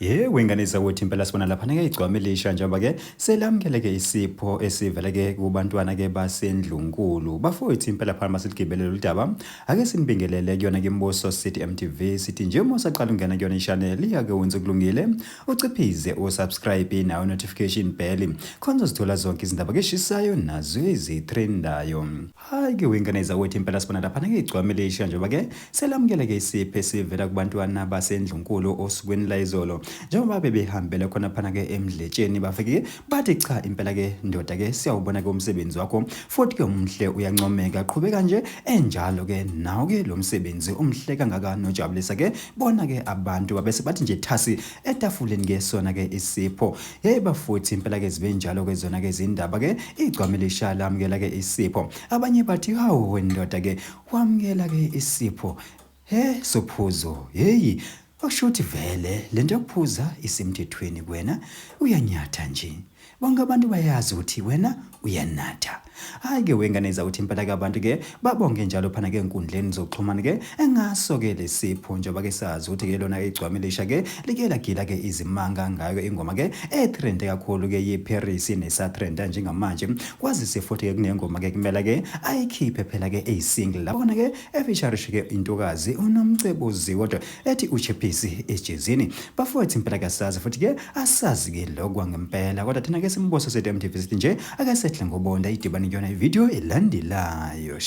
Yebo ingane zakwethu impela sibona lapha ke igcwama elisha njengoba ke selamukele ke isipho esivela ke kubantwana ke basendlunkulu. Bafowethu impela phana masiligibele lolu daba. Ake sinibingelele kuyona ke Mbuso City MTV sithi nje uma usaqala ungena kuyona i-channel iyake wenze kulungile uciphize usubscribe nayo notification bell khona uzithola zonke izindaba ke eshisayo nazo ezitrendayo. Hayi ke wengane zakwethu impela sibona lapha ke igcwama elisha njengoba ke selamukele ke isipho esivela kubantwana basendlunkulu osukwini layizolo njengoba bebehambele khona phana ke emdletsheni bafike bathi cha impela ke ndoda ke siyawubona ke umsebenzi wakho futhi ke umhle uyancomeka qhubeka nje enjalo ke nawo ke lo msebenzi umhle kangaka nojabulisa ke bona ke abantu babese bathi nje thasi etafuleni ke sona ke isipho. Hey bafuthi impela ke zibe njalo ke zona ke izindaba ke igcwame lisha lamukela ke isipho. Abanye bathi hawu wendoda ke wamukela ke isipho. He sophuzo hey okusho ukuthi vele lento yokuphuza isemthethweni kuwena uyanyatha nje. Bonke abantu bayazi ukuthi wena uyanatha. Hayi ke wengane zakuthi impela ke abantu ke babonge njalo phana ke enkundleni zokuxhumana ke engaso ke lesipho njengoba ke sazi ukuthi ke lona igcwame lisha ke like lagila ke izimanga ngayo ingoma ke etrende kakhulu ke yeParis nesatrenda njengamanje kwazise futhi ke kunengoma ke kumele ke ayikhiphe phela ke eyisingle lapho khona ke efeaturishe ke intokazi uNomcebo Ziko ethi uchephisi ejezini bafowethu impela kasazi futhi ke asazi ke lokwa ngempela kodwa thina ke simbuso sethu MTV sithi nje ake sehle ngobonda idibane kuyona ivideo elandelayo.